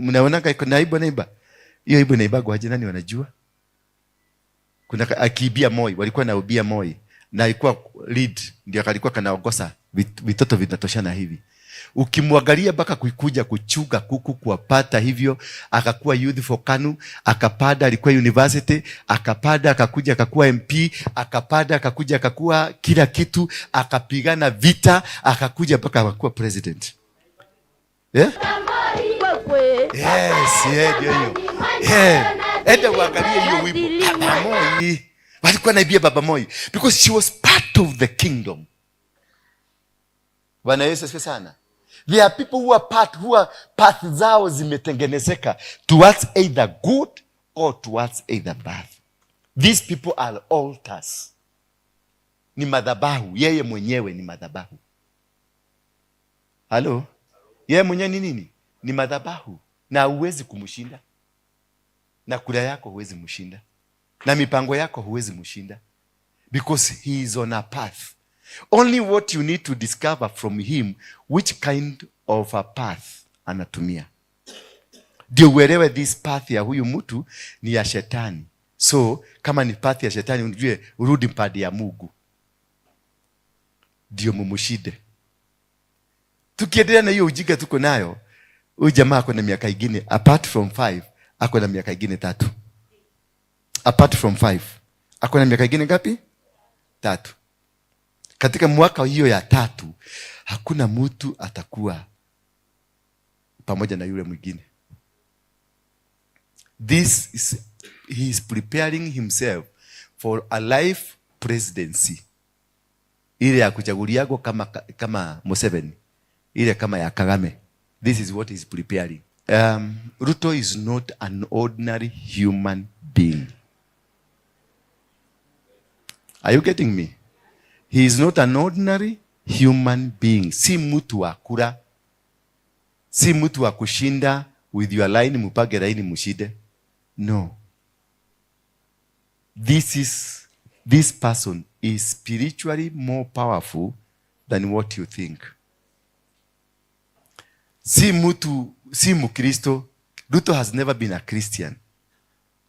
Mnaona kuna wimbo naimba? Hiyo wimbo inaibagwa aje? Nani wanajua? Kuna akiibia Moi, walikuwa naubia Moi na alikuwa lead, ndio alikuwa kanaongoza vitoto vinatoshana hivi. Ukimwangalia mpaka kuikuja kuchuga kuku kuwapata hivyo, akakuwa youth for KANU, akapada, alikuwa university, akapada, akakuja akakuwa MP, akapada, akakuja akakuwa kila kitu, akapigana vita, akakuja mpaka akakuwa president. Yeah? Yes, yeah, ndio hiyo. Yeah. Enda uangalie hiyo wimbo. Baba Moi. Walikuwa naibia Baba Moi because she was part of the kingdom. Bwana Yesu asifiwe sana. There are people who are part, who are path zao zimetengenezeka towards either good or towards either bad. These people are altars. Ni madhabahu. Yeye mwenyewe ni madhabahu. Halo? Yeye mwenyewe ni nini? Ni madhabahu. Na huwezi kumshinda. Na kura yako huwezi mshinda. Na mipango yako huwezi mshinda. Because he is on a path. Only what you need to discover from him which kind of a path anatumia. Ndio uelewe this path ya huyu mtu ni ya shetani. So kama ni path ya shetani, ujue urudi mpande ya Mungu. Ndio mumushide. Tukiendelea na hiyo ujinga tuko nayo, huyu jamaa ako na miaka ingine apart from 5, ako na miaka ingine 3. Apart from 5, ako na miaka ingine ngapi? 3. Katika mwaka hiyo ya 3, hakuna mtu atakuwa pamoja na yule mwingine. He is preparing himself for a life presidency. Ile ya kuchaguliagwo kama Museveni, ile kama ya Kagame. This is what he is preparing. Ruto is not an ordinary human being. Are you getting me? He is not an ordinary human being. Si mtu wa kura. Si mtu wa kushinda with your line, mupage line mushide. No. This person is spiritually more powerful than what you think. Si mtu, si Mkristo. Ruto has never been a Christian.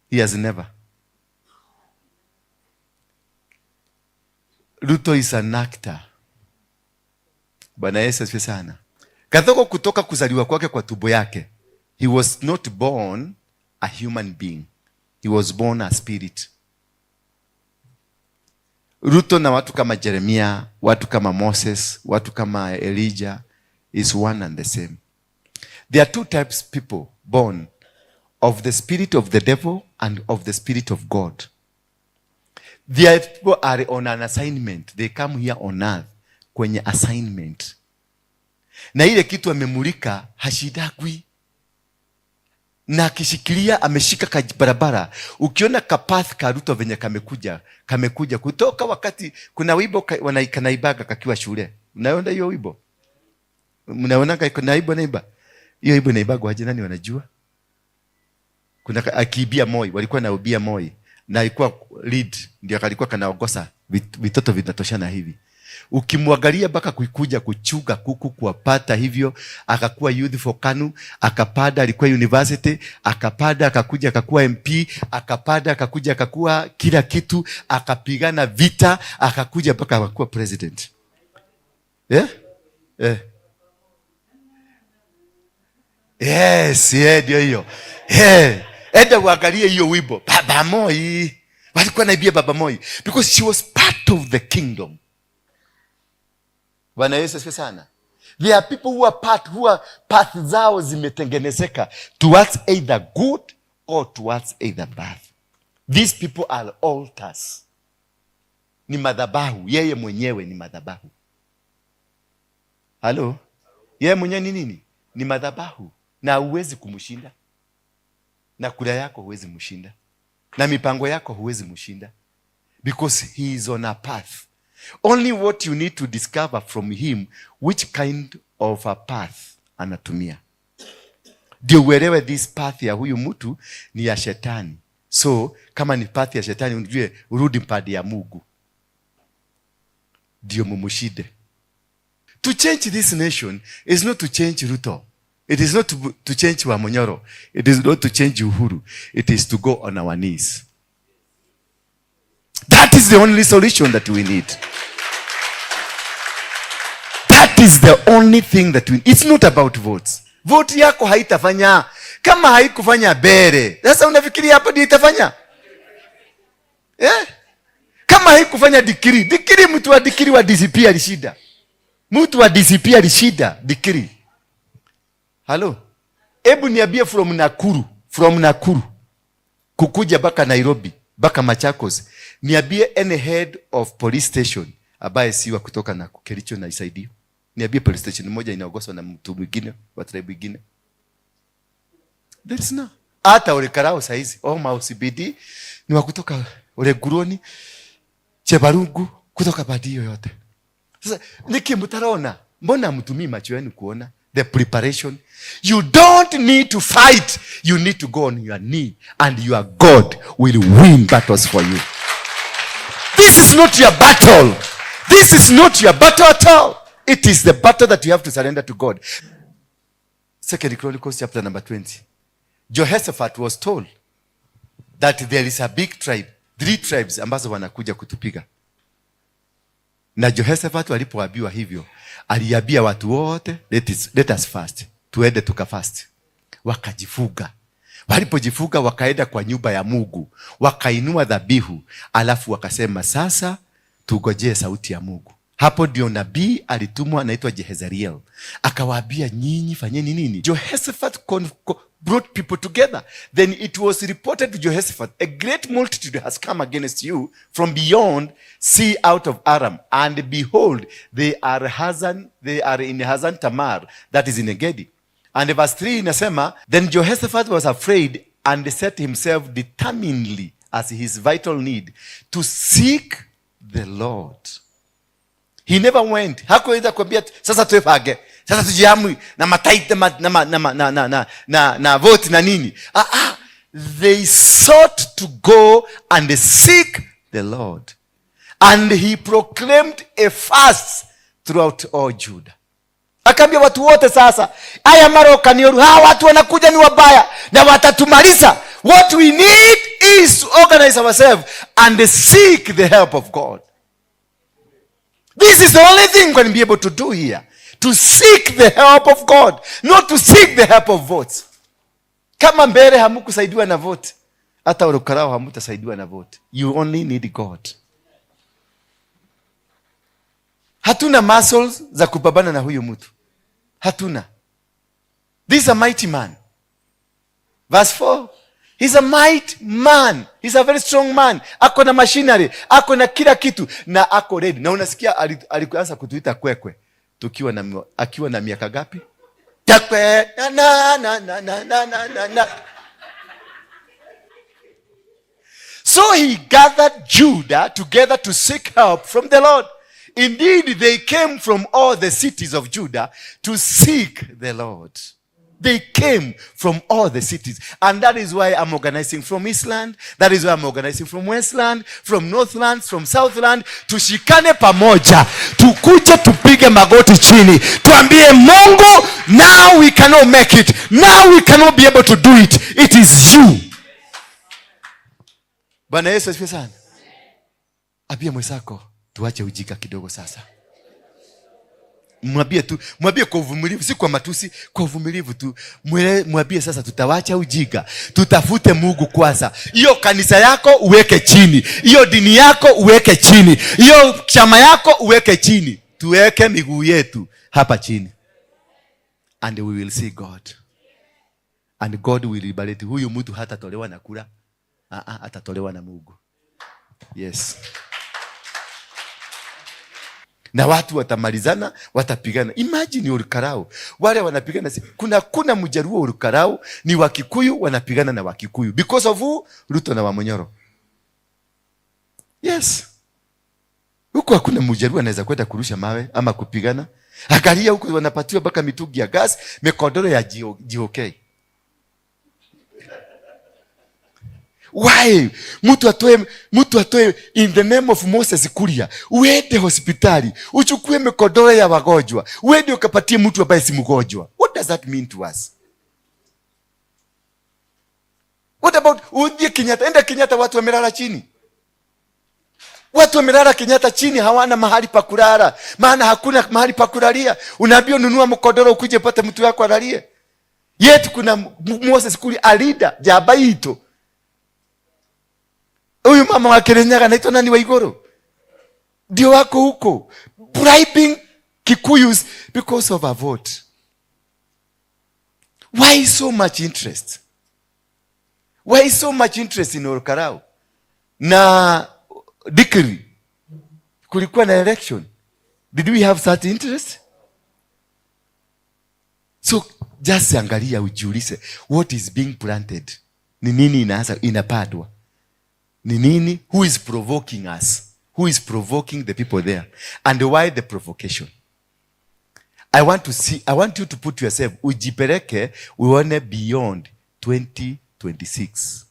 He has never. Ruto is an actor. Bwana Yesu asifiwe sana. Gathoko kutoka kuzaliwa kwake kwa tumbo yake, he was not born a human being. He was born a spirit. Ruto na watu kama Jeremia, watu kama Moses, watu kama Elijah is one and the same. There are two types of people born of the spirit of the devil and of the spirit of God. There people are on an assignment. They come here on earth kwenye assignment. Na ile kitu amemulika hashidagwi. Na akishikilia ameshika barabara. Ukiona kapath ka Ruto venye kamekuja kutoka wakati kuna wimbo wanaikanaibanga kakiwa shule. Unaona hiyo wimbo? Mnaona kuna wimbo naimba? Hiyo wimbo inaibagwa aje? Nani wanajua? Kuna akiibia Moi, walikuwa naubia Moi na alikuwa lead, ndio alikuwa kanaongoza vitoto vinatoshana hivi. Ukimwangalia mpaka kuikuja kuchuga kuku kuwapata hivyo, akakuwa youth for KANU, akapada, alikuwa university, akapada, akakuja akakuwa MP, akapada, akakuja akakuwa kila kitu, akapigana vita, akakuja mpaka akakuwa president. Yeah? Yeah. Yes, yeah, ndio hiyo. Yeah. Enda uangalie hiyo wimbo. Baba Moi. Walikuwa naibia Baba Moi because she was part of the kingdom. Bwana Yesu asifiwe sana. There are people who are part, who are path zao zimetengenezeka towards either good or towards either bad. These people are altars. Ni madhabahu. Yeye mwenyewe ni madhabahu. Halo? Yeye mwenyewe ni nini? Ni madhabahu. Na huwezi kumshinda. Na kura yako huwezi mshinda. Na mipango yako huwezi mshinda. Because he is on a path. Only what you need to discover from him which kind of a path anatumia. Ndio uelewe this path ya huyu mtu ni ya shetani. So kama ni path ya shetani, ujue urudi mpande ya Mungu. Ndio mumushide. To change this nation is not to change Ruto. It is not to change Wamunyoro. It is not to change Uhuru. It is to go on our knees. That is the only solution that we need. That is the only thing that we need. It's not about votes. Vote yako haitafanya. Kama haikufanya mbele, sasa unafikiria hapo ndio itafanya? Kama haikufanya Dikiri, Dikiri mtu wa Dikiri wa DCP alishida. Mtu wa DCP alishida Dikiri. Hello? Hebu niambie from Nakuru kukuja mpaka Nairobi, mpaka Machakos. Niambie any head of police station ambaye si wa kutoka na Kericho na isaidio. Niambie police station moja inaongozwa na mtu mwingine wa tribe mwingine. There is no. Hata Ol Kalou saizi, oh, Mau CBD ni wa kutoka Olenguruone, Chebarungu, kutoka badi hiyo yote. Sasa niki mtarona, mbona mtumii macho yenu kuona the preparation? You don't need to fight. You need to go on your knee and your God will win battles for you. This is not your battle. This is not your battle at all. It is the battle that you have to surrender to God. Second Chronicles chapter number 20. Jehoshaphat was told that there is a big tribe, 3 tribes ambazo wanakuja kutupiga. Na Jehoshaphat alipoambiwa hivyo, aliambia watu wote, let us fast. Tuende tukafast. Wakajifuga. Walipojifuga wakaenda kwa nyumba ya Mungu, wakainua dhabihu, alafu wakasema sasa tugojee sauti ya Mungu. Hapo ndio nabii alitumwa anaitwa Jehezeriel. Akawaambia nyinyi fanyeni nini? Jehoshaphat brought people together. Then it was reported to Jehoshaphat, a great multitude has come against you from beyond sea out of Aram. And behold, they are in Hazan Tamar, that is in Engedi. And verse 3 inasema, then Jehoshaphat was afraid and set himself determinedly as his vital need to seek the Lord. He never went. Hakuweza kuambia sasa tuepange. Sasa tujiamui na mataite na na na na na na na na vote na nini. They sought to go and seek the Lord. And he proclaimed a fast throughout all Judah. Akaambia watu wote sasa, haya maroka ni oru, hawa watu wanakuja ni wabaya na watatumaliza. What we need is to organize ourselves and seek the help of God. This is the only thing we can be able to do here. To seek the help of God, not to seek the help of votes. Kama mbele hamukusaidiwa na vote, hata Ol Kalou hamutasaidiwa na vote. You only need God. Hatuna muscles za kupambana na huyu mtu. Hatuna. This is a mighty man. Verse 4. He's a mighty man. He's a very strong man. Ako na machinery, ako na kila kitu na ako ready. Na unasikia alianza kutuita kwekwe akiwa na miaka gapi? Kwekwe na na na na na na na na na. So he gathered Judah together to seek help from the Lord. Indeed, they came from all the cities of Judah to seek the Lord. They came from all the cities. And that is why I'm organizing from Eastland. That is why I'm organizing from Westland, from Northland, from Southland. Tushikane pamoja. Tukuje tupige magoti chini. Tuambie Mungu, now we cannot make it. Now we cannot be able to do it. It is you. Bwana Yesu asifiwe sana. Ambia mwenzako, tuache ujinga kidogo sasa. Mwambie tu, mwambie kwa uvumilivu, si kwa matusi, kwa uvumilivu tu. Mwambie sasa tutawacha ujinga, tutafute Mungu kwanza. Hiyo kanisa yako uweke chini, hiyo dini yako uweke chini, hiyo chama yako uweke chini. Tuweke miguu yetu hapa chini. And we will see God. And God will liberate. Huyu mtu hatatolewa na kura. Atatolewa na Mungu. Yes. Na watu watamalizana, watapigana. Imagine Ol Kalou. Wale wanapigana si, kuna Mjaluo Ol Kalou, ni Wakikuyu wanapigana na Wakikuyu. Because of who? Ruto na Wamunyoro. Yes. Huko hakuna Mjaluo anaweza kwenda kurusha mawe ama kupigana. Angalia huko wanapatiwa mpaka mitungi ya gas, mikondoro ya GOK. Why? Mtu atoe in the name of Moses Kuria. Uende hospitali, uchukue mikodoro ya wagonjwa, uende ukapatie mtu ambaye si mgonjwa. What What does that mean to us? What about ujie Kenyatta? Enda Kenyatta, watu wamelala chini. Watu wamelala Kenyatta chini, hawana mahali pa kulala, maana hakuna mahali pa kulalia. Unaambiwa nunua mkodoro ukuje pate mtu wako alalie. Yetu kuna Moses Kuria alida jabaito. Huyu mama wa Kirinyaga anaitwa nani, Waiguru? Ndio wako huko bribing Kikuyus because of a vote. Why so much interest? Why so much interest in Ol Kalou? Na Dikiri kulikuwa na election. Did we have such interest? So just angalia, ujiulize, what is being planted? Ni nini inaanza inapandwa? Ni nini? Who is provoking us? Who is provoking the people there? And why the provocation? I want to see, I want you to put yourself, ujipeleke uone beyond 2026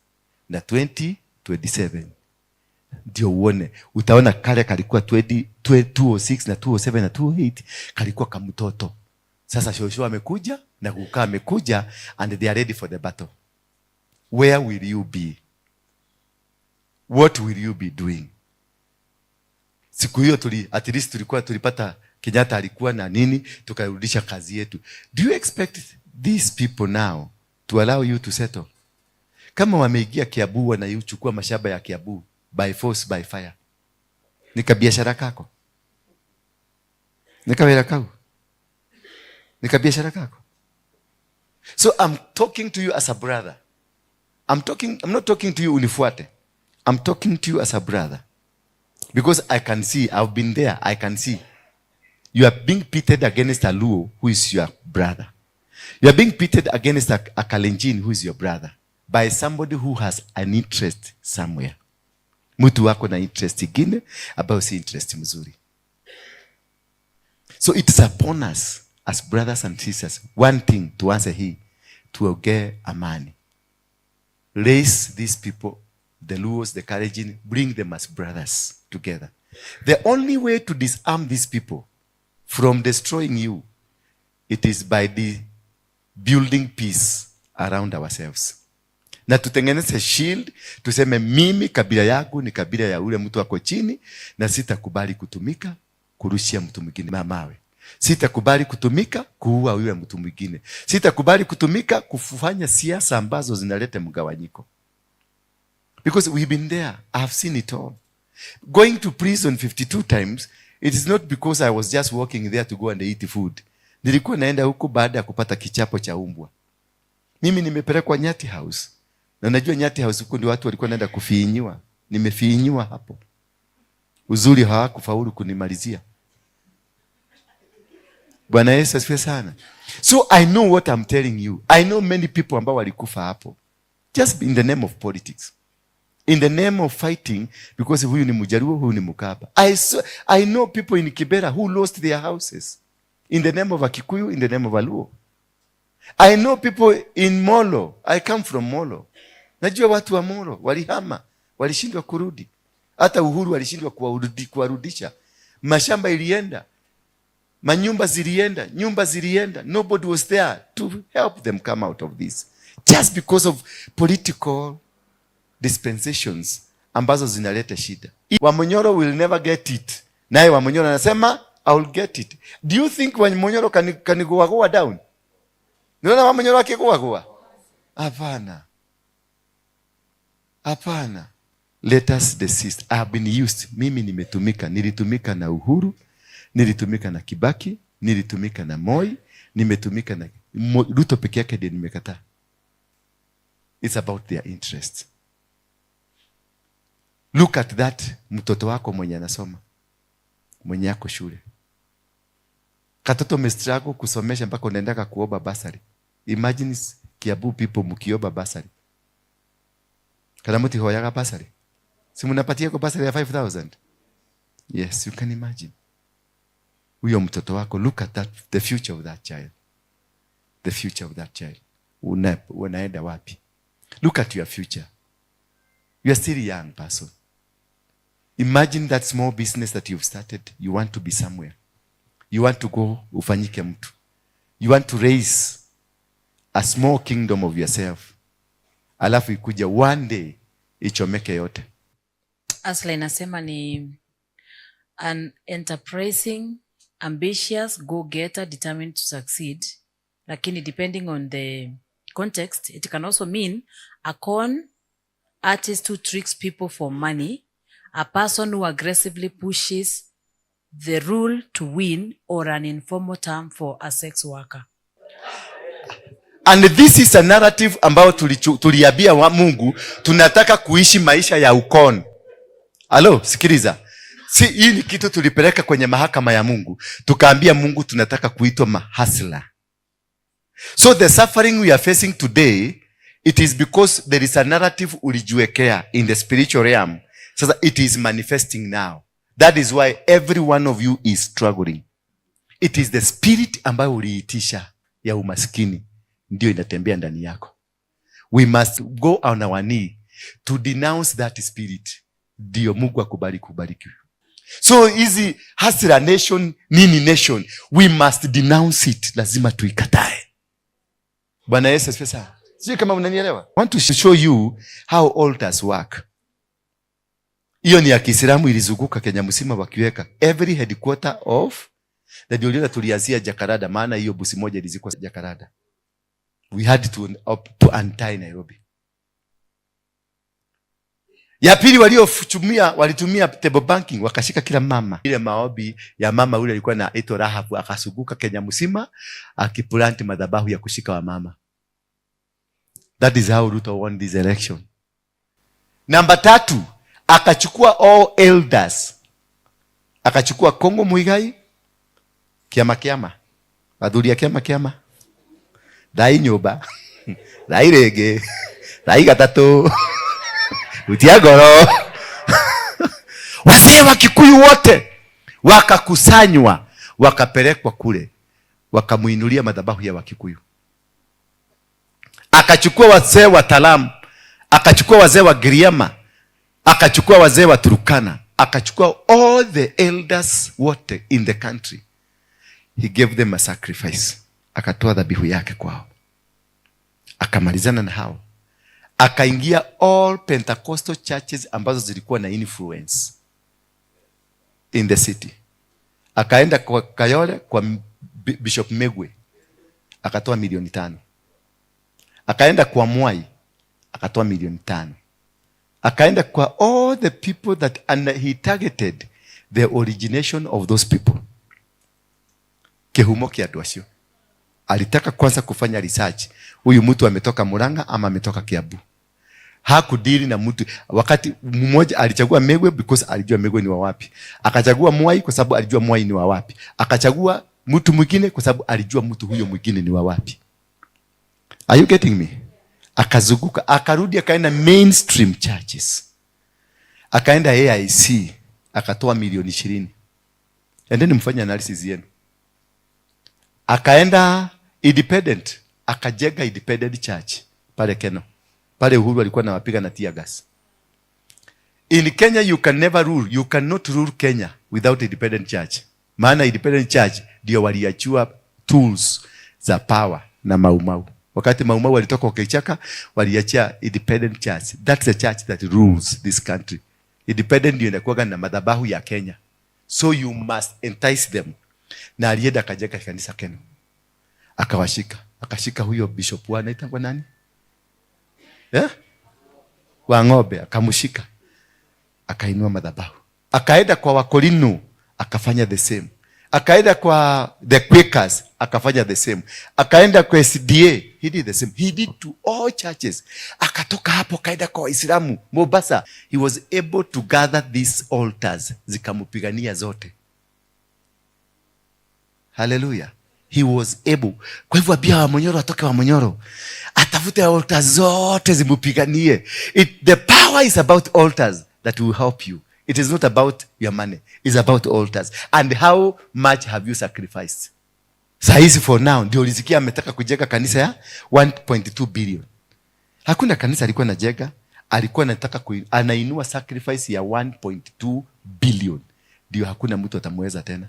na 2027, ndio uone, utaona kale kalikuwa 20, 206 na 207 na 208 kalikuwa kamtoto. Sasa shosho amekuja na kukaa amekuja and they are ready for the battle. Where will you be? What will you be doing? Siku hiyo at least tulikuwa tulipata Kenyatta alikuwa na nini, tukarudisha kazi yetu. Do you expect these people now to allow you to settle? Kama wameingia Kiambu, wanaichukua mashamba ya Kiambu by force, by fire. Ni kabiashara kako? Ni kawira kau? Ni kabiashara kako? So I'm talking to you as a brother. I'm not talking to you unifuate. I'm talking to you as a brother. Because I can see, I've been there, I can see. You are being pitted against a Luo who is your brother. You are being pitted against a Kalenjin who is your brother by somebody who has an interest somewhere. Mtu wako na interest ingine ambayo si interest mzuri. So it's upon us as brothers and sisters. One thing, tuanze hii, tuongee amani. Raise these people, the Luos, the Kalenjin, bring them as brothers together. The only way to disarm these people from destroying you, it is by the building peace around ourselves. Na tutengeneze shield, tuseme mimi kabila yangu ni kabila ya ule mtu ako chini, na sitakubali kutumika kurushia mtu mwingine mawe. Sitakubali kutumika kuua yule mtu mwingine. Sitakubali kutumika kufanya siasa ambazo zinaleta mgawanyiko. Because we've been there. I've seen it all. Going to prison 52 times, it is not because I was just walking there to go and eat food. Nilikuwa naenda huko baada ya kupata kichapo cha umbwa. Mimi nimepelekwa Nyati House. Na najua Nyati House huko ndio watu walikuwa naenda kufiinyiwa. Nimefiinyiwa hapo. Uzuri hawakufaulu kunimalizia. Bwana Yesu asifiwe sana. So I know what I'm telling you. I know many people ambao walikufa hapo. Just in the name of politics. In the name of fighting because huyu ni Mjaluo, huyu ni Mkamba. I know people in Kibera who lost their houses in the name of a Kikuyu, in the name of a Luo. I know people in Molo. I come from Molo. Najua watu wa Molo walihama, walishindwa kurudi. Hata Uhuru walishindwa kuwarudisha. Mashamba ilienda. Manyumba zilienda, nyumba zilienda. Nobody was there to help them come out of this. Just because of political dispensations ambazo zinaleta shida. Wamunyoro will never get it. Naye Wamunyoro anasema, "I will get it." Do you think Wamunyoro can go down? Niona Wamunyoro akigua? Hapana. Hapana. Let us desist. I have been used. Mimi nimetumika. Nilitumika na Uhuru, nilitumika na Kibaki, nilitumika na Moi, nimetumika na Ruto peke yake ndiye nimekataa. It's about their interest. Look at that mtoto wako mwenye anasoma, mwenye ako shule. Katoto umestruggle kusomesha mpaka unaendaka kuomba basari. Imagine Kiambu people mkiomba basari. Kana mutihoyaga basari? Si mnapatia kwa basari ya 5000? Yes, you can imagine. Huyo mtoto wako, look at that, the future of that child. The future of that child. Unaenda wapi? Look at your future. You are still a young person. Imagine that small business that you've started. You want to be somewhere. You want to go ufanyike mtu. You want to raise A small kingdom of yourself, alafu ikuja one day ichomeke yote. Hustler inasema ni an enterprising, ambitious, go-getter, determined to succeed. Lakini depending on the context, it can also mean a con artist who tricks people for money, a person who aggressively pushes the rule to win, or an informal term for a sex worker. And this is a narrative ambayo tuliambia wa Mungu tunataka kuishi maisha ya ucon. Alo, sikiliza. Si hii ni kitu tulipeleka kwenye mahakama ya Mungu. Tukaambia Mungu tunataka kuitwa mahustler. So the suffering we are facing today, it is because there is a narrative ulijiwekea in the spiritual realm. Sasa it is manifesting now. That is why every one of you is struggling. It is the spirit ambayo uliitisha ya umaskini ndio inatembea ndani yako. We must go on our knee to denounce that spirit, ndio Mungu akubali kubariki. So hizi hustler nation, nini nation, we must denounce it. Lazima tuikatae. Bwana Yesu asifiwe sana. Sijui kama unanielewa. I want to show you how altars work. Hiyo ni ya Kiislamu, ilizunguka Kenya mzima wakiweka every headquarter of, na ndio uliona tulianzia Jakaranda, maana hiyo busi moja ilizikwa Jakaranda. We had to untie Nairobi. Ya pili waliotumia, walitumia table banking, wakashika kila mama. Ile maombi ya mama yule alikuwa na ito Rahabu, akazunguka Kenya mzima akiplant madhabahu ya kushika wamama. That is how Ruto won this election. Namba tatu, akachukua all elders. Akachukua Kongo Muigai, kiama kiama, athuri a kiama kiama, thai nyumba, thai rĩngĩ, thai gatatũ, utia ngoro. Wazee wa Kikuyu wote wakakusanywa, wakapelekwa kule, wakamuinulia madhabahu ya Wakikuyu. Akachukua wazee wa Talamu, akachukua wazee wa Giriama, akachukua wazee wa Turkana, akachukua all the elders wote in the country. He gave them a sacrifice, akatoa dhabihu yake kwao, akamalizana na hao, akaingia all Pentecostal churches ambazo zilikuwa na influence in the city. Akaenda kwa Kayole kwa Bishop Megwe, akatoa milioni 5. Akaenda kwa Mwai, akatoa milioni 5. Akaenda kwa all the people that, and he targeted the origination of those people, kihumo kia andũ acio. Alitaka kwanza kufanya research, huyu mtu ametoka Murang'a ama ametoka Kiambu. Hakudili na mtu. Wakati mmoja alichagua Megwe because alijua Megwe ni wa wapi, akachagua Mwai kwa sababu alijua Mwai ni wa wapi, akachagua mtu mwingine kwa sababu alijua mtu huyo mwingine ni wa wapi. Are you getting me? Akazunguka, akarudi, akaenda mainstream churches, akaenda AIC, akatoa milioni 20. Endeni mfanye analysis yenu. Akaenda independent, akajenga independent church pale Keno, pale Uhuru alikuwa anawapiga na tear gas. In Kenya you can never rule, you cannot rule Kenya without independent church, maana independent church ndio waliachua tools za power na Maumau. Wakati Maumau walitoka kwa kichaka, waliachia independent church. That's the church that rules this country. Independent ndio inakuwaga na madhabahu ya Kenya, so you must entice them. Na alienda akajenga kanisa Keno, akawashika, akashika huyo bishop wa, anaitwa nani, yeah? Wa ng'ombe, akamshika, akainua madhabahu, akaenda kwa Wakorino, akafanya the same, akaenda kwa the Quakers, akafanya the same, akaenda kwa SDA, he did the same, he did to all churches. Akatoka hapo akaenda kwa Waislamu Mombasa. He was able to gather these altars, zikampigania zote. Haleluya. He was able. Kwa hivyo ambia Wamonyoro atoke Wamonyoro, atafute altars zote zimpiganie. The power is about altars that will help you. It is not about your money. It's about altars. And how much have you sacrificed? Sahizi for now ndio ulisikia ametaka kujenga kanisa ya 1.2 billion. Hakuna kanisa alikuwa anajenga, alikuwa anataka anainua sacrifice ya 1.2 billion. Ndio hakuna mtu atamweza tena.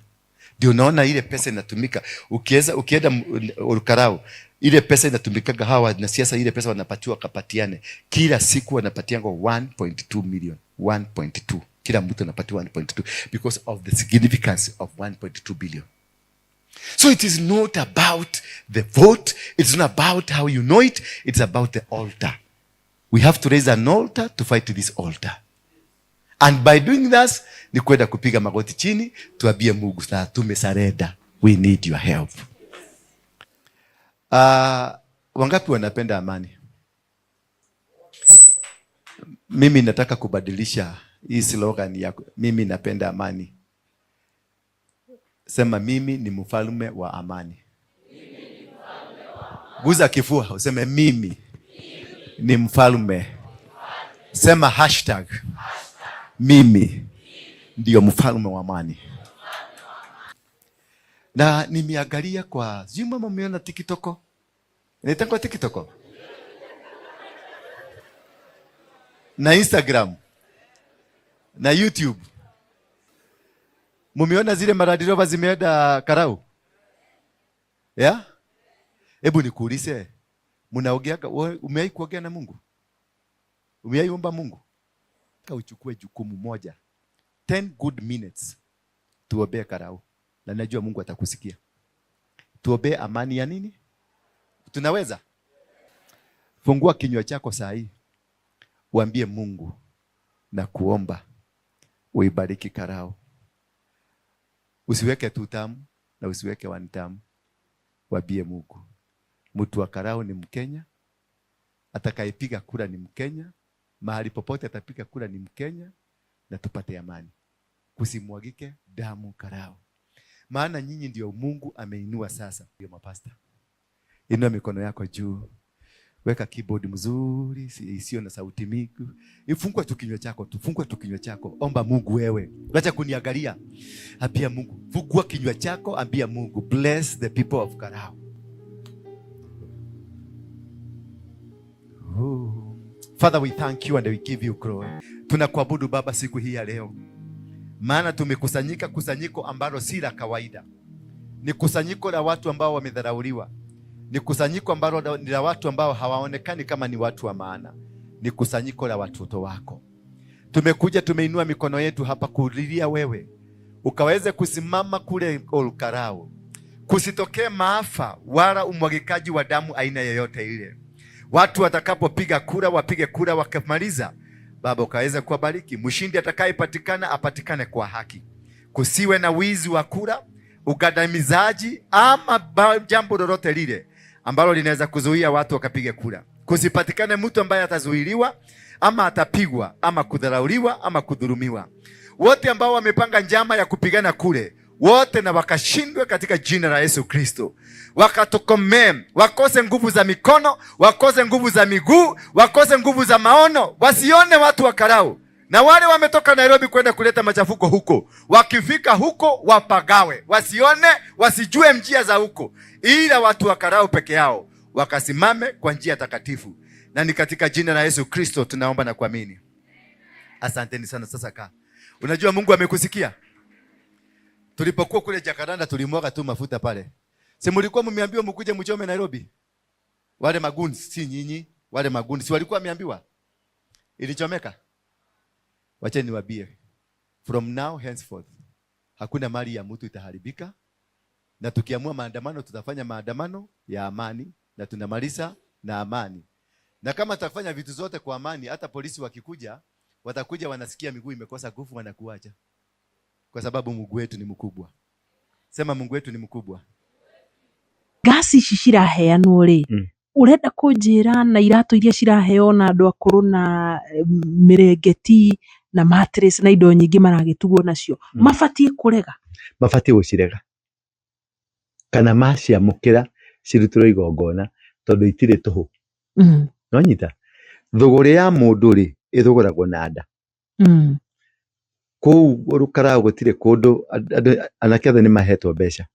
Ndio unaona ile pesa inatumika. Ukiweza ukienda Olkalou, ile pesa inatumikaga hawa na siasa, ile pesa wanapatiwa kapatiane. Kila siku wanapatianga 1.2 million, 1.2. Kila mtu anapatiwa 1.2 because of the significance of 1.2 billion. So it is not about the vote, it's not about how you know it, it's about the altar. We have to raise an altar to fight this altar. And by doing this, ni kwenda kupiga magoti chini, tuambie Mungu sasa tumesurrender. We need your help. Wangapi wanapenda amani? Mimi nataka kubadilisha hii slogan ya mimi napenda amani. Sema mimi ni mfalme wa amani. Guza kifua useme mimi ni mfalme. Sema hashtag mimi ndio mfalme wa amani. Na nimeangalia kwa sijui mama, umeona TikTok? Inaitwa TikTok na Instagram na YouTube. Mumeona zile maLand Rover zimeenda Karau? Yeah? Hebu nikuulize, mnaongeaga, umewahi kuongea na Mungu? Umewahi omba Mungu? Uchukue jukumu moja. 10 good minutes tuombee Karau. Na najua Mungu atakusikia. Tuombee amani ya nini? Tunaweza? Fungua kinywa chako saa hii. Uambie Mungu na kuomba uibariki Karau. Usiweke two term na usiweke one term. Waambie Mungu. Mtu wa Karau ni Mkenya, atakayepiga kura ni Mkenya, mahali popote atapiga kura ni Mkenya, na tupate amani. Kusimwagike damu Karau. Maana nyinyi ndio Mungu ameinua sasa. Ndio mapasta. Inua mikono yako juu. Weka keyboard mzuri, isiyo na sauti mingi. Ifungua tu kinywa chako, tufungua tu kinywa chako. Omba Mungu wewe. Acha kuniangalia. Ambia Mungu, fungua kinywa chako, ambia Mungu, bless the people of Karau. Oh. Father, we thank you and we give you glory. Tunakuabudu Baba siku hii ya leo. Maana tumekusanyika kusanyiko ambalo si la kawaida. Ni kusanyiko la watu ambao wamedharauliwa. Ni kusanyiko ambalo ni la watu ambao hawaonekani kama ni watu wa maana. Ni kusanyiko la watoto wako. Tumekuja, tumeinua mikono yetu hapa kulilia wewe. Ukaweze kusimama kule Olkalou. Kusitokee maafa wala umwagikaji wa damu aina yoyote ile. Watu watakapopiga kura wapige kura, wakimaliza Baba ukaweze kuwabariki. Mshindi atakayepatikana apatikane kwa haki. Kusiwe na wizi wa kura, ugandamizaji ama jambo lolote lile ambalo linaweza kuzuia watu wakapiga kura. Kusipatikane mtu ambaye atazuiliwa ama atapigwa ama kudharauliwa ama kudhulumiwa. Wote ambao wamepanga njama ya kupigana kule, wote na wakashindwe katika jina la Yesu Kristo. Wakatokomee, wakose nguvu za mikono, wakose nguvu za miguu, wakose nguvu za maono, wasione watu wa Karau. Na wale wametoka Nairobi kwenda kuleta machafuko huko, wakifika huko wapagawe, wasione, wasijue njia za huko, ila watu wa Karau peke yao wakasimame kwa njia takatifu. Na ni katika jina la Yesu Kristo tunaomba na kuamini. Asanteni sana. Sasa kaa. Unajua Mungu amekusikia. Tulipokuwa kule Jacaranda tulimwaga tu mafuta pale. Si mlikuwa mmeambiwa mkuje mchome Nairobi? Wale magoons si nyinyi, wale magoons si walikuwa wameambiwa? Ilichomeka. Wacha niwaambie. From now henceforth hakuna mali ya mtu itaharibika. Na tukiamua maandamano tutafanya maandamano ya amani na tunamaliza na amani. Na kama tutafanya vitu zote kwa amani, hata polisi wakikuja watakuja wanasikia miguu imekosa nguvu, wanakuacha. Kwa sababu Mungu wetu ni mkubwa. Sema Mungu wetu ni mkubwa. Ngasi ici ciraheanwo rĩ, ũrenda kũnjĩra na iratũ iria ciraheo na andũ akũrũ na mĩrengeti na mattress na indo nyingĩ maragĩtugwo nacio, mabatiĩ kũrega? Mabatiĩ gũcirega. Kana maciamũkĩra cirutĩrwo igongona tondũ itirĩ tũhũ. Nĩwanyita? Thũgũrĩ ya mũndũ rĩ, ĩthũgũragwo na nda. Kũu Olkalou gũtirĩ kũndũ andũ anake othe nĩmahetwo mbeca.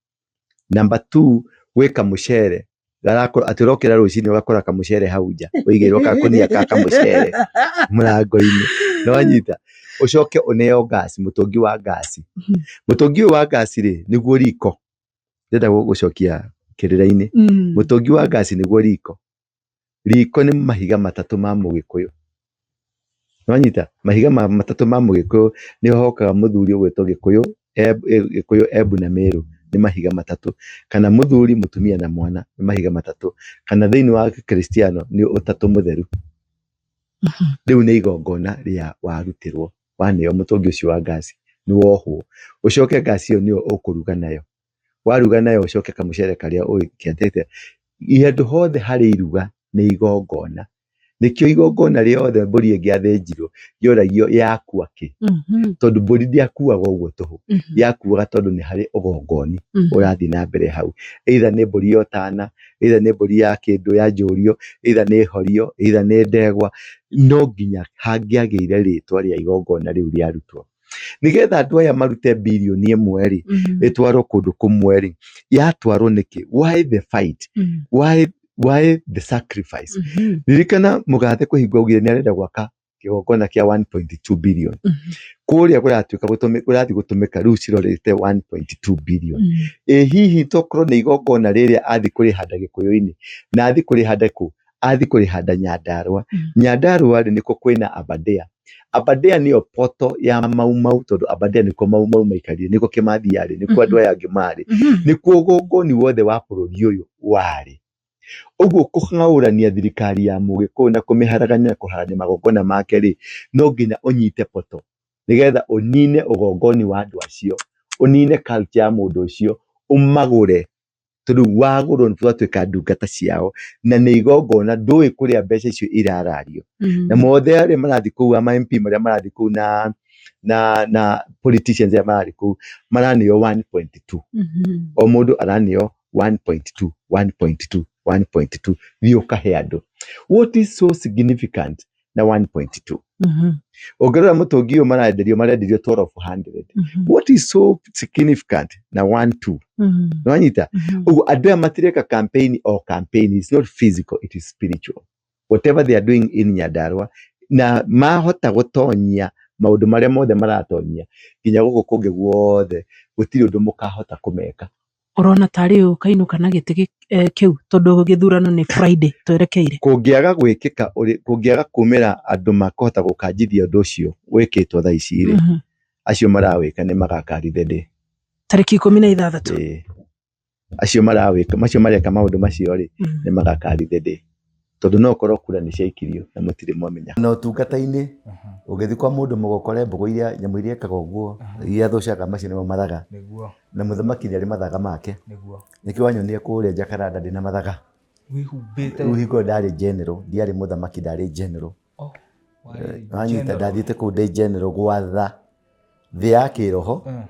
Number 2, gwĩ kamũcere garakora atĩ ũrokĩra rũcinĩ ũgakora kamũcere hau nja ũigĩirwo gakũnia ka kamũcere mũrango-inĩ. Nĩwanyita? Ũcoke ũneo ngasi, mũtũngi wa ngasi. Mũtũngi ũyũ wa ngasi rĩ, nĩguo riko. Ndĩrenda gũcokia kĩrĩra-inĩ. Mũtũngi wa ngasi nĩguo riko. Riko nĩ mahiga matatũ ma mũgĩkũyũ. Nĩwanyita? Mahiga matatũ ma mũgĩkũyũ nĩho hokaga mũthuri ũgwĩtwo Gĩkũyũ, Gĩkũyũ, Embu na Meru nĩ mahiga matatũ. Kana mũthuri, mũtumia na mwana nĩ mahiga matatũ. Kana thĩinĩ wa Gĩkristiano nĩ ũtatũ mũtheru. Rĩu nĩ igongona rĩa warutĩrwo waneo mũtũngi ũcio wa ngasi nĩ wohwo. Ũcoke ngasi ĩyo nĩyo ũkũruga nayo. Waruga nayo ũcoke kamũcere karĩa ũgĩkĩatĩte. Handũ hothe harĩ iruga nĩ igongona. Nĩkĩo igongona rĩothe mbũri ĩngĩathĩnjirwo yoragio yakua kĩ. Tondũ mbũri ndĩakuaga ũguo tũhũ. Yakuaga tondũ nĩ harĩ ũgongoni ũrathiĩ na mbere hau. Either nĩ mbũri ya ũtana, either nĩ mbũri ya kĩndũ ya njũrio, either nĩ horio, either nĩ ndegwa. No nginya hangĩagĩire rĩtwa rĩa igongona rĩu rĩarutwo. Nĩgetha andũ aya marute birioni ĩmwe rĩ, ĩtwarwo kũndũ kũmwe rĩ, yatwarwo nĩkĩ? Why the fight? Why the sacrifice? Ririkana mũgathe kũhingwo augire nĩ arenda gwaka kĩgongona kĩa 1.2 billion. Kũrĩa kũratuĩka kũrathiĩ gũtũmĩka rĩu cirorete 1.2 billion. Ĩ hihi tokorwo nĩ igongona rĩrĩa athiĩ kũrĩhanda Gĩkũyũ-inĩ na athiĩ kũrĩhanda kũ? Athiĩ kũrĩhanda Nyandarũa. Nyandarũa rĩ, nĩkuo kwĩna Aberdare. Aberdare nĩyo poto ya Mau Mau tondũ Aberdare nĩkuo Mau Mau maikarire, nĩkuo Kĩmathi yarĩ, nĩkuo andũ aya angĩ marĩ, nĩkuo ũgongoni wothe wa bũrũri ũyũ warĩ. Ũguo kũng'aũrania thirikari ya Mũgĩkũyũ na kũmĩharagania na kũharagania magongona make rĩ, no nginya ũnyite poto nĩgetha ũnine ũgongoni wa andũ acio, ũnine culture ya mũndũ ũcio, ũmagũre tondũ wagũrwo nĩ twatuĩka ndungata ciao na nĩ igongona ndũĩ kũrĩa mbeca icio irarario. Na mothe arĩa marathiĩ kũu ama MP marĩa marathiĩ kũu na politicians arĩa marathiĩ kũu maraneo 1.2. O mũndũ araneo 1.2, 1.2, 1.2. Thiĩ ũkahe andũ. What is so significant na 1.2? Ũngĩrora mũtũngi ũyũ marenderio marenderio 1200. What is so significant na 1.2? Nĩwanyita? Ũguo andũ aya matireka campaign o campaign. It's not physical, it is spiritual. Whatever they are doing in Nyandarua na mahota gũtonyia maũndũ marĩa mothe maratonyia nginya gũkũ kũngĩ guothe gũtirĩ ũndũ mũkahota kũmeka. Ũrona tarĩ ũkainũka na gĩtĩ kĩu tondũ gĩthurano nĩ Friday twerekeire. Kũngĩaga gwĩkĩka, kũngĩaga kumĩra andũ makũhota gũkanjithia ũndũ ũcio wĩkĩtwo thaa ici rĩ, acio marawĩka nĩ magakari the day. Tarĩki 16. Acio marawĩka, macio mareka maũndũ macio rĩ, nĩ magakari the day. Tondũ no ũkorwo kura nĩ ciaikirio na mũtirĩ mwamenya. Na ũtungata-inĩ, ũgĩthiĩ kwa mũndũ mũgokore mbũgũ iria nyamũ iria ĩkaga ũguo, iria thũcaga macio nĩmo mathaga. Na mũthamaki nĩ arĩ mathaga make. Nĩkĩo wanyonire kũrĩa Jacaranda ndĩna mathaga. Wĩhumbĩte. Rĩu hingo ĩyo ndarĩ general, ndiarĩ mũthamaki ndarĩ general. Wanyita ndathiĩte kũu ndĩ general gwatha thĩ ya kĩroho,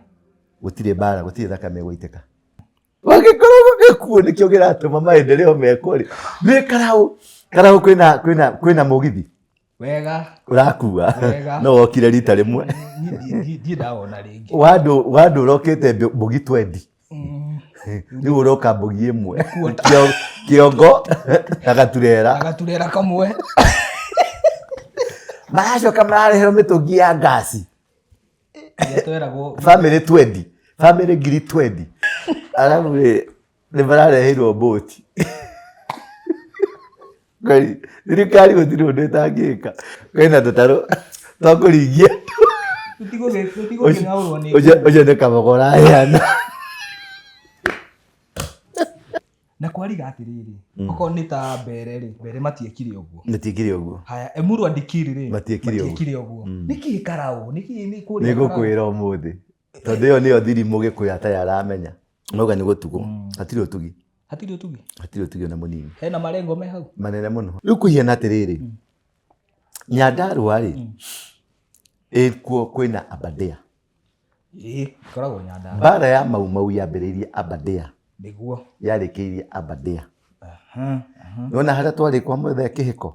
gũtirĩ mbara, gũtirĩ thakame ĩgũitĩka. Wangĩkorwo gĩkuũ nĩkĩo kĩratũma maendeleo mekwo rĩ, nĩ karaũ, karaũ kwĩna kwĩna kwĩna mũgithi. Wega. Ũrakua. No wokire rita rĩmwe. Ndirĩ ndawona rĩngĩ. Wandũ ũrokĩte mbũgi 20. Rĩu ũroka mbũgi ĩmwe. Kĩongo na gaturera. Na gaturera kamwe. Maracoka marareherwo mĩtũngi ya ngasi. Family 20. Family ngiri 20. Arabu rĩ, nĩ marareheirwo mbũti. Ngai, thirikari gũtirĩ ũndũ ĩtangĩka. Kwĩna tũtarũ twa kũringia. Ũcio nĩ kabogo ũraheana. Na kwariga atĩrĩrĩ, okorwo nĩ ta mbere rĩ, mbere matiekire ũguo. Matiekire ũguo. Haya, Emuru Andikiri rĩ, Matiekire ũguo. matiekire ũguo. Nĩkĩ karaũ? Nĩkĩ nĩ kũrĩa Nĩ ngũkwĩra ũmũthĩ. Tondũ ĩyo nĩyo thiri mũgĩkũyũ atarĩ aramenya. Mauga nĩ gũtugwo. Hatirĩ ũtugi. Hatirĩ ũtugi. Hatirĩ ũtugi ona mũnini. Hena marengo me hau. Manene mũno. Rĩu kũhiana atĩrĩrĩ, Nyandarũa rĩ, ĩkuo kwĩna Aberdare. Ĩĩ, ĩkoragwo Nyandarũa. Mbara ya Mau Mau yambĩrĩirie Aberdare. Nĩguo. Yarĩkĩirie Aberdare. Nĩwona harĩa twarĩ kwa mũthee Kĩhĩko?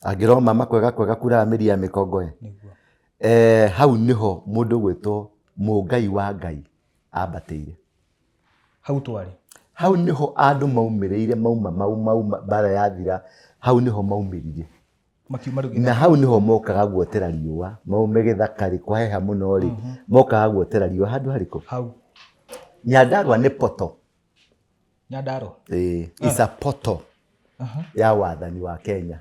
Angĩrwo mama kwega kwega kuraga mĩri ya mĩkongoe. Nĩguo. Hau nĩho mũndũ ũgwĩtwo Mũngai wa Ngai ambatĩire. Hau twarĩ. Hau nĩho andũ maumĩrĩire mauma Mau Mau mbara yathira, hau nĩho maumĩrire. Makiuma rĩu Na hau niho mokaga guotera riũa, maume gĩthaka rĩ, kwaheha mũno rĩ, mokaga guotera riũa handũ harĩkũ? Hau. Nyandarua nĩ poto. Nyandarua. Ĩĩ, is a portal ya wathani wa Kenya.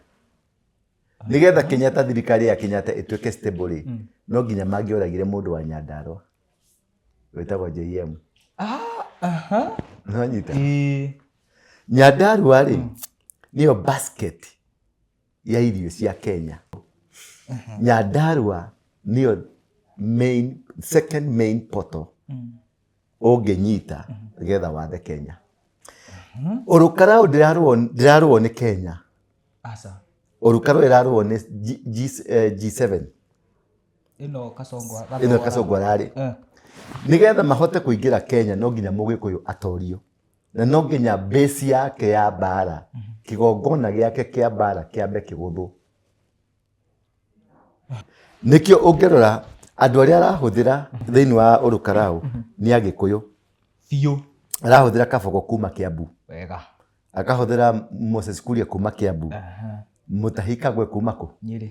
Nĩgetha Kenyatta, thirikari ya Kenyatta ĩtuĩke stable rĩ, no nginya mangĩoragire mũndũ wa Nyandarua wĩtagwo JM. Nĩwanyita? Ĩĩ. Nyandarua rĩ, nĩyo basket ya irio cia Kenya. Nyandarua nĩyo main, second main portal ũngĩnyita nĩgetha wathe Kenya. Ũrũkarau ndĩrarũo nĩ Kenya. Aca. Ũrũkarau ĩrarũo nĩ G7. Ĩno Kasongo. Ĩno Kasongo ararĩ. Nĩgetha mahote kũingĩra Kenya no nginya Mũgĩkũyũ atorio. Na no nginya base yake ya mbara, kĩgongona gĩake kĩa mbara kĩambe kĩgũthwo. Nĩkĩo ũngĩrora andũ arĩa arahũthĩra thĩinĩ wa Ũrũkarau nĩ Agĩkũyũ. Biũ. Arahũthĩra Kabogo kuma Kĩambu. Wega. Akahũthĩra Moses Kuria kuma Kĩambu. Mutahi Kagwe kuma kũ? Nyĩrĩ.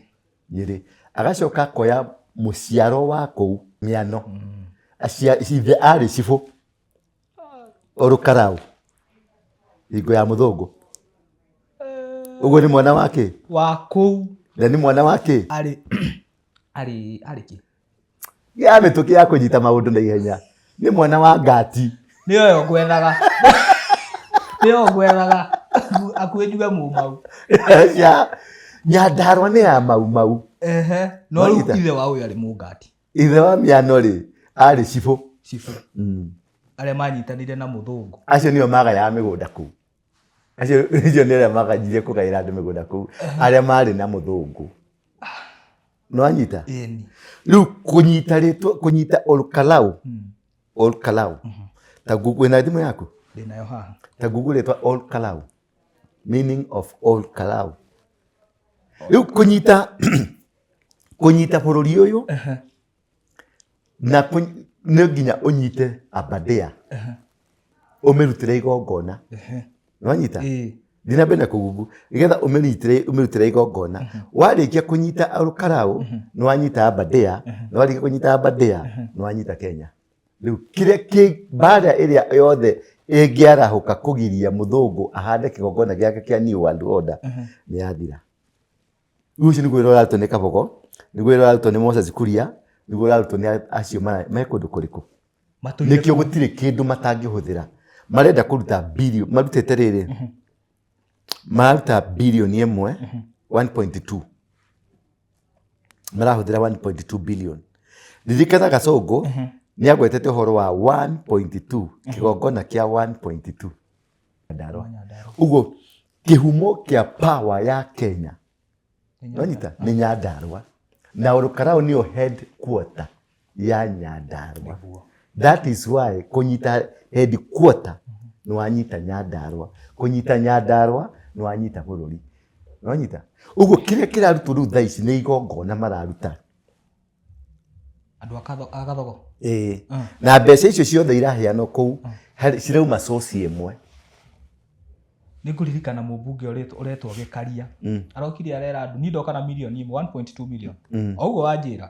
Nyĩrĩ. Agacoka akoya mũciaro wa kũu Mĩano. Ithe arĩ cibũ Ũrũkarau hingo ya mũthũngũ. Ũguo nĩ mwana wa kĩ? Wa kũu. Na nĩ mwana wa kĩ? Arĩ arĩ arĩ kĩ? Ya mĩtũkĩ ya kũnyita maũndũ na ihenya. Nĩ mwana wa ngati. Nĩyo yo ngwethaga. Nĩyo ngwethaga. Akuĩ njuge mũmau. Ya Nyandarua nĩ ya mau mau. Ehe. No rĩu ithe wa ũyũ arĩ mũngati. Ithe wa Mĩano rĩ, arĩ cibũ. Cibũ. Arĩa manyitanire na mũthũngũ. Acio nĩo magayaga mĩgũnda kũu. Acio acio nĩ arĩa maganjirie kũgaĩra andũ mĩgũnda kũu. Arĩa marĩ na mũthũngũ. Nĩwanyita? Ĩni. Rĩu kũnyita rĩtwa, kũnyita Olkalau. Olkalau. Ta Google, wĩna thimũ yaku? Ndĩnayo haha. Ta Google rĩtwa Olkalau. Meaning of Olkalau. Rĩu kũnyita kũnyita bũrũri ũyũ na nĩ nginya ũnyite Aberdare ũmĩrutĩre igongona. Nĩwanyita? Thiĩ na mbere na kũgungu nĩgetha ũmĩrutĩre igongona. Warĩkia kũnyita Olkalau nĩwanyita Aberdare, na warĩkia kũnyita Aberdare nĩwanyita Kenya. Rĩu kĩrĩa kĩ mbara ĩrĩa yothe ĩngĩarahũka kũgiria mũthũngũ ahande kĩgongona gĩake kĩa New World Order nĩ yathira. Rĩu ũcio nĩguo wĩra ũrarutwo nĩ Kabogo, nĩguo wĩra ũrarutwo nĩ Moses Kuria, nĩguo ũrarutwo nĩ acio me kũndũ kũrĩkũ. Matũire Nĩkĩo kũu. gũtirĩ kĩndũ matangĩhũthĩra. Marenda kũruta billion, marutĩte rĩrĩ, mararuta bilioni ĩmwe, 1.2. Marahũthĩra 1.2 billion. Ririkana Gasongo nĩ agwetete ũhoro wa 1.2, kĩgongona kĩa 1.2. Nyandarua. Ũguo kĩhumo kĩa power ya Kenya nonyita nĩ Nyandarua na Olkalau nĩyo headquarter ya Nyandarua. That is why kũnyita headquarter nĩ wanyita Nyandarua, kũnyita Nyandarua nĩ wanyita bũrũri, nonyita. Ũguo kĩrĩa kĩrarutwo rĩu thaa ici nĩ igongona mararuta. Andũ a Gathogo. Ĩĩ. Na mbeca icio ciothe iraheanwo kũu cirauma source ĩmwe. Nĩ ngũririkana mũmbunge ũretwo Gĩkaria. Arokire arera andũ, niĩ ndoka na mirioni ĩmwe, 1.2 million. O ũguo wanjĩra.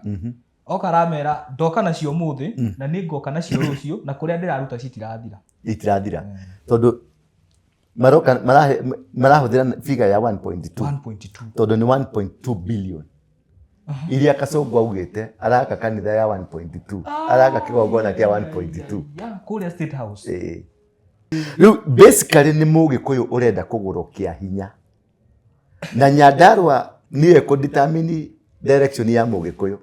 Oka aramera ndoka nacio ũmũthĩ na nĩ ngoka nacio rũciũ na kũrĩa ndĩraruta citirathira. Itirathira. Tondũ maroka marahũthĩra figure ya 1.2. 1.2. Tondũ nĩ 1.2 billion. Iria Kasongo augĩte araka kanitha ya 1.2, araka kĩgongona kĩa 1.2. Yeah, kũrĩa State House. Ĩĩ. Rĩu basically nĩ Mũgĩkũyũ ũrenda kũgũrwo kĩa hinya. Na Nyandarua nĩyo ĩkũ determine direction ya Mũgĩkũyũ.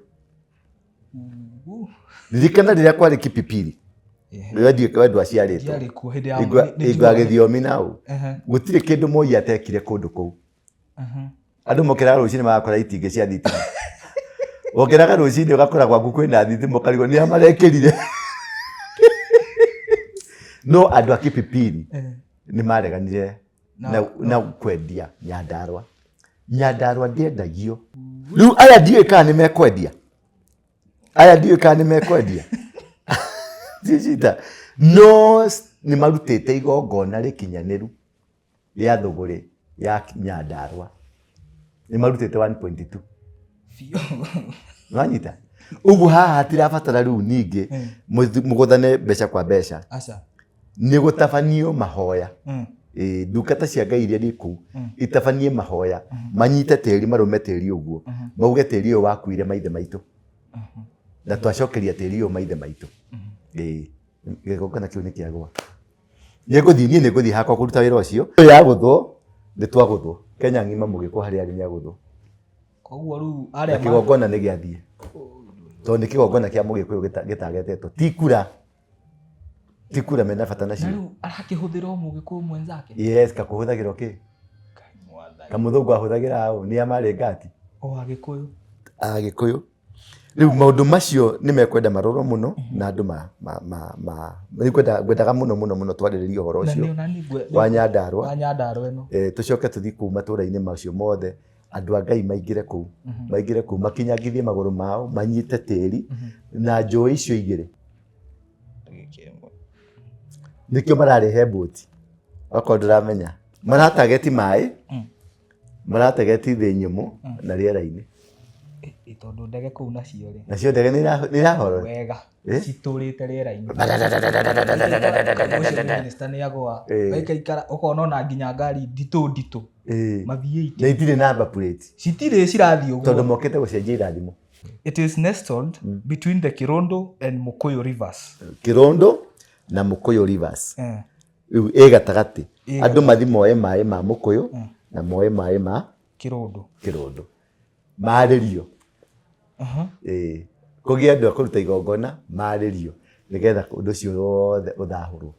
Ririkana rĩrĩa kwarĩ Kipipiri. Wendio wendwa ciarĩtwo. Ndiarĩ kuo hĩndĩ ya Ingwa nĩ ingwa njiguaga- gĩthiomi nau. Gũtirĩ kĩndũ Moi atekire kũndũ kũu. Andũ mokĩraga rũcinĩ magakora itingĩ cia thitima. Wokĩraga rũcinĩ ũgakora gwaku kwĩna thitima ũkarigwo nĩ a marekĩrire. No andũ a Kipipiri nĩ mareganire na kwendia Nyandarua. Nyandarua ndĩendagio. Rĩu aya ndiũĩ kana nĩ mekwendia. Aya ndiũĩ kana nĩ mekwendia. Cicita. No nĩ marutĩte igongona rĩkinyanĩru rĩa thũgũrĩ ya Nyandarua. Nĩ marutĩte 1.2. Biũ. Nĩwanyita? Ũguo haha hatirabatara rĩu ningĩ mũgũthane mbeca kwa mbeca. Aca. Nĩ gũtabanio mahoya. Ĩĩ, ndungata cia Ngai iria irĩ kũu itabanie mahoya, manyite tĩri, marũme tĩri ũguo, mauge tĩri ũyũ wakuire maithe maitũ na twacokeria tĩri ũyũ maithe maitũ. Ĩĩ, gĩgongona kĩu nĩ kĩagwa. Nĩngũthiĩ, niĩ nĩngũthiĩ hakwa kũruta wĩra ũcio. Yagũthwo, nĩ twagũthwo. Kenya ng'ima mũgĩkũ harĩa arĩ nĩagũthwo. Koguo rĩu Na arĩa kĩgongona nĩ gĩathiĩ. Tondũ nĩ kĩgongona kĩa mũgĩkũyũ gĩtagetetwo. Ti kura. Ti kura mena bata na nacio. rĩu arakĩhũthĩra o mũgĩkũyũ mwenzake. Yes, kakũhũthagĩrwo kĩ? Ngai mwathani. Kamũthũngũ ahũthagĩra ũ? Nĩ a marĩ ngati? O agĩkũyũ. Agĩkũyũ. Rĩu maũndũ macio nĩ mekwenda marorwo mũno na andũ ma ma ma ma nĩ ngwendaga mũno mũno mũno twarĩrĩrie ũhoro Na ũcio nĩ ona niĩ wa Nyandarũa. Wa Nyandarũa ĩno. Tũcoke tũthiĩ kũu matũũra-inĩ macio mothe, andũ a Ngai maingĩre kũu, maingĩre kũu makinyangithie magũrũ mao, manyite tĩri na njũĩ icio igĩrĩ. Nĩkĩo mararehe mbũti, okorwo ndũramenya. Maratageti maĩ, marategeti thĩ nyũmũ na rĩera-inĩ. Tondũ ndege kũu nacio rĩ. Nacio ndege nĩ irahorora. Wega. Eh? Citũrĩte rĩera-inĩ. Ũcio minister nĩ agũa. Gaikaikara ũkona ona nginya ngari nditũ nditũ. Ma V8. Na itirĩ number plate. Citirĩ cirathiĩ ũguo. Tondũ mokĩte gũcenjia irathimo. It is nestled between the Kirondo and Mukuyu rivers. Kirondo na Mukuyu rivers. Rĩu ĩ gatagatĩ. Andũ mathi moe maĩ ma Mukuyu na moe maĩ ma Kirondo. Kirondo. Marĩrio. Ĩĩ. Kũgĩe andũ a kũruta igongona marĩrio nĩgetha ũndũ ũcio wothe ũthahũrwo.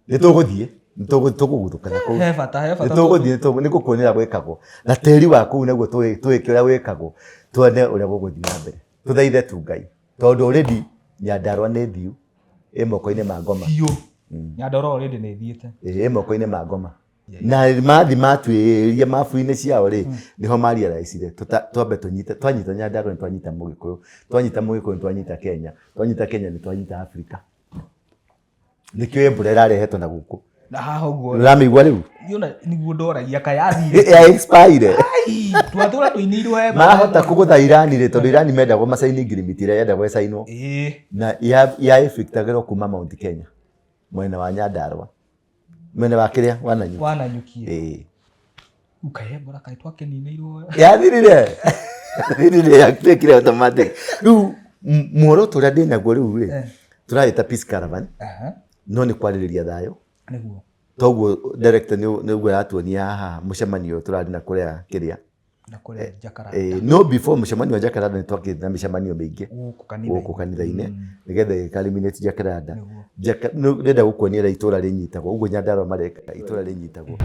Nĩ tũgũthiĩ, nĩ tũkũguthũka na kũu. He bata, he bata. Nĩ tũgũthiĩ, nĩ ngũkuonia ũrĩa gwĩkagwo. Na tĩri wa kũu naguo tũĩke ũrĩa gwĩkagwo, tuone ũrĩa gũgũthiĩ na mbere. Tũthaithe tu Ngai. Tondũ already Nyandarũa nĩ thiu, ĩ moko-inĩ ma ngoma. Biũ. Nyandarũa already nĩ ĩthiĩte. Ĩ moko-inĩ ma ngoma. Na mathi matuĩria mabu-inĩ ciao rĩ, nĩho ma realize-ire, twambe tũnyite, twanyita Nyandarũa nĩ twanyita Mũgĩkũyũ, twanyita Mũgĩkũyũ nĩ twanyita Kenya, twanyita Kenya nĩ twanyita Africa. Nĩkĩo mbura ĩrarehetwo na gũkũ. Na haha ũguo. Ũramĩigua rĩu? Yona nĩguo ndoragia kaĩ yathire. Ya expire. Ai, twatũra tũinĩirwo he Mahota kũgũtha Irani rĩ, tondũ Irani mendagwo macaini ngirimiti ĩrĩa yendagwo ĩcainwo. Ĩĩ. Na ya ĩbĩktagĩrwo kuma Mount Kenya, mwena wa Nyandarũa. Mwena wa kĩrĩa? Wa Nanyuki. Wa Nanyuki. Ĩĩ. Ukae mbura kaĩ twakĩninĩirwo. Yathirire. Yathirire, yatuĩkire automatic. Rĩu muoroto ũrĩa ndĩnaguo rĩu rĩ, tũrawĩta Peace Caravan, no nĩ kwarĩrĩria thayũ. Nĩguo. Toguo director nĩ ũguo aratuonia haha mũcemanio ũyũ tũrarĩ na kũrĩa kĩrĩa. Na kũrĩa Jacaranda. No before mũcemanio wa Jacaranda nĩ twakĩte na mĩcemanio mĩingĩ Gũkũ kanitha-inĩ. Gũkũ kanitha-inĩ, nĩgetha ĩka eliminate Jacaranda. Nĩguo. Ndĩrenda gũkuonia ũrĩa itũra rĩnyitagwo, ũguo Nyandarũa mareka, itũra rĩnyitagwo.